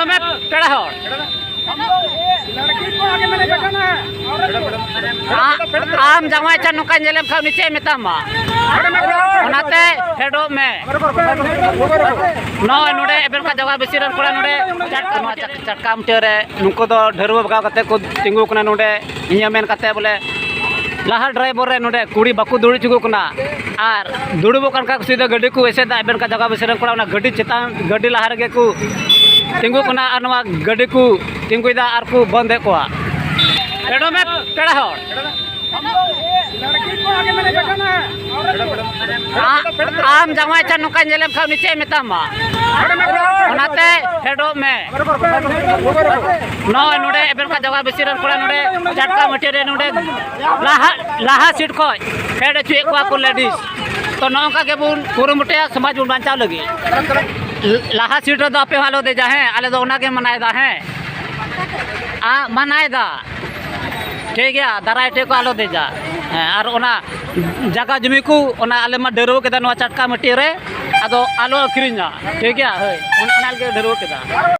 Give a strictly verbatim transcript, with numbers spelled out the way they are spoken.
ᱫᱚᱢᱮ ᱯᱮᱲᱟ ᱦᱚᱲ᱾ ᱟ-, ᱟᱢ ᱡᱟᱶᱟᱭ ᱪᱟᱱ ᱱᱚᱝᱠᱟ ᱧᱮᱞᱮᱢ ᱠᱷᱟᱱ ᱩᱱᱤ ᱪᱮᱫ ᱮ ᱢᱮᱛᱟᱢᱟ? ᱚᱱᱟᱛᱮ ᱯᱷᱮᱰᱚᱜ ᱢᱮ᱾ ᱱᱚᱜᱼᱚᱭ ᱱᱚᱰᱮ ᱮᱵᱮᱱ ᱠᱟ ᱡᱟᱭᱜᱟ ᱵᱮᱥᱤ ᱨᱮᱱ ᱠᱚᱲᱟ ᱱᱚᱰᱮ ᱪᱟᱴ-, ᱱᱚᱣᱟ ᱪᱟᱴ-, ᱪᱟᱴᱠᱟ ᱢᱩᱪᱟᱹᱫ ᱨᱮ ᱱᱩᱠᱩ ᱫᱚ ᱰᱷᱟᱹᱨᱣᱟᱹ ᱵᱷᱟᱜᱟᱣ ᱠᱟᱛᱮ ᱠᱚ ᱛᱤᱸᱜᱩ ᱠᱟᱱᱟ ᱱᱚᱰᱮ᱾ ᱤᱧᱟᱹᱜ ᱢᱮᱱ ᱠᱟᱛᱮ ᱵᱚᱞᱮ ᱞᱟᱦᱟ ᱰᱨᱟᱭᱵᱷᱟᱨ ᱨᱮ ᱱᱚᱰᱮ ᱠᱩᱲᱤ ᱵᱟᱠᱚ ᱫᱩᱲᱩᱵ ᱦᱚᱪᱚ ᱠᱚ ᱠᱟᱱᱟ᱾ ᱟᱨ ᱫᱩᱲᱩᱵᱚᱜ ᱠᱟᱱ ᱠᱷᱟᱡ ᱠᱚ ᱥᱤᱫᱷᱟᱹ ᱜᱟᱹᱰᱤ ᱠᱚ ᱮᱥᱮᱫᱟ, ᱮᱵᱮᱱ ᱠᱟ ᱡᱟᱭᱜᱟ ᱵᱮᱥᱤ ᱨᱮᱱ ᱠᱚᱲᱟ ᱚᱱᱟ ᱜᱟᱹᱰᱤ ᱪᱮᱛᱟᱱ, ᱜᱟᱹᱰᱤ ᱞᱟᱦᱟ ᱨᱮᱜᱮ ᱠᱚ ᱛᱤᱸᱜᱩ ᱠᱟᱱᱟ ᱟᱨ ᱱᱚᱣᱟ ᱜᱟᱹᱰᱤ ᱠᱚ ᱛᱤᱸᱜᱩᱭᱮᱫᱟ ᱟᱨ ᱠᱚ ᱵᱚᱱᱫᱮᱫ ᱠᱚᱣᱟ᱾ ᱯᱷᱮᱰᱚᱜ ᱢᱮ ᱯᱮᱲᱟ ᱦᱚᱲ᱾ ᱟ-, ᱟᱢ ᱡᱟᱶᱟᱭ ᱪᱟᱱ ᱱᱚᱝᱠᱟ ᱧᱮᱞᱮᱢ ᱠᱷᱟᱱ ᱩᱱᱤ ᱪᱮᱫ ᱮ ᱢᱮᱛᱟᱢᱟ? ᱚᱱᱟᱛᱮ ᱯᱷᱮᱰᱚᱜ ᱢᱮ᱾ ᱱᱚᱜᱼᱚᱭ ᱱᱚᱰᱮ ᱮᱵᱮᱱ ᱠᱟ ᱡᱟᱭᱜᱟ ᱵᱮᱥᱤ ᱨᱮᱱ ᱠᱚᱲᱟ ᱱᱚᱰᱮ ᱪᱟᱴᱠᱟ ᱢᱟᱹᱴᱤᱭᱟᱹ ᱨᱮ ᱱᱚᱰᱮ ᱞᱟᱦᱟ, ᱞᱟᱦᱟ ᱥᱤᱴ ᱠᱷᱚᱡ ᱯᱷᱮᱰ ᱦᱚᱪᱚᱭᱮᱫ ᱠᱚᱣᱟ ᱠᱚ ᱞᱮᱰᱤᱡᱽ᱾ ᱛᱚ ᱱᱚᱜᱼᱚ ᱱᱚᱝᱠᱟ ᱜᱮᱵᱚᱱ ᱠᱩᱨᱩᱢᱩᱴᱩᱭᱟ ᱥᱚᱢᱟᱡᱽ ᱵᱚᱱ ᱵᱟᱧᱪᱟᱣ ᱞᱟᱹᱜᱤᱫ᱾ ᱞᱟᱦᱟ ᱥᱤᱴ ᱨᱮᱫᱚ ᱟᱯᱮ ᱦᱚᱸ ᱟᱞᱚ ᱫᱮᱡᱟ, ᱦᱮᱸ, ᱟᱞᱮ ᱫᱚ ᱚᱱᱟᱜᱮ ᱢᱟᱱᱟᱭᱮᱫᱟ, ᱦᱮᱸ᱾ ᱟ, ᱢᱟᱱᱟᱭᱮᱫᱟ᱾ ᱴᱷᱤᱠ ᱜᱮᱭᱟ, ᱫᱟᱨᱟᱭ ᱴᱷᱮᱡ ᱠᱚ ᱟᱞᱚ ᱫᱮᱡᱟ᱾ ᱦᱮᱸ, ᱟᱨ ᱚᱱᱟ ᱡᱟᱭᱜᱟ ᱡᱩᱢᱤ ᱠᱚ, ᱚᱱᱟ ᱟᱞᱮ ᱢᱟ ᱰᱟᱹᱨᱣᱟᱹ ᱠᱮᱫᱟ ᱱᱚᱣᱟ ᱪᱟᱴᱠᱟ ᱢᱟᱹᱴᱤ ᱨᱮ, ᱟᱫᱚ ᱟᱞᱚ ᱟᱹᱠᱷᱨᱤᱧᱟ᱾ ᱴᱷᱤᱠ ᱜᱮᱭᱟ, ᱦᱳᱭ, ᱚᱱ-, ᱚᱱᱟ ᱞᱟᱹᱜᱤᱫ ᱰᱟᱹᱨᱣᱟᱹ ᱠᱮᱫᱟ᱾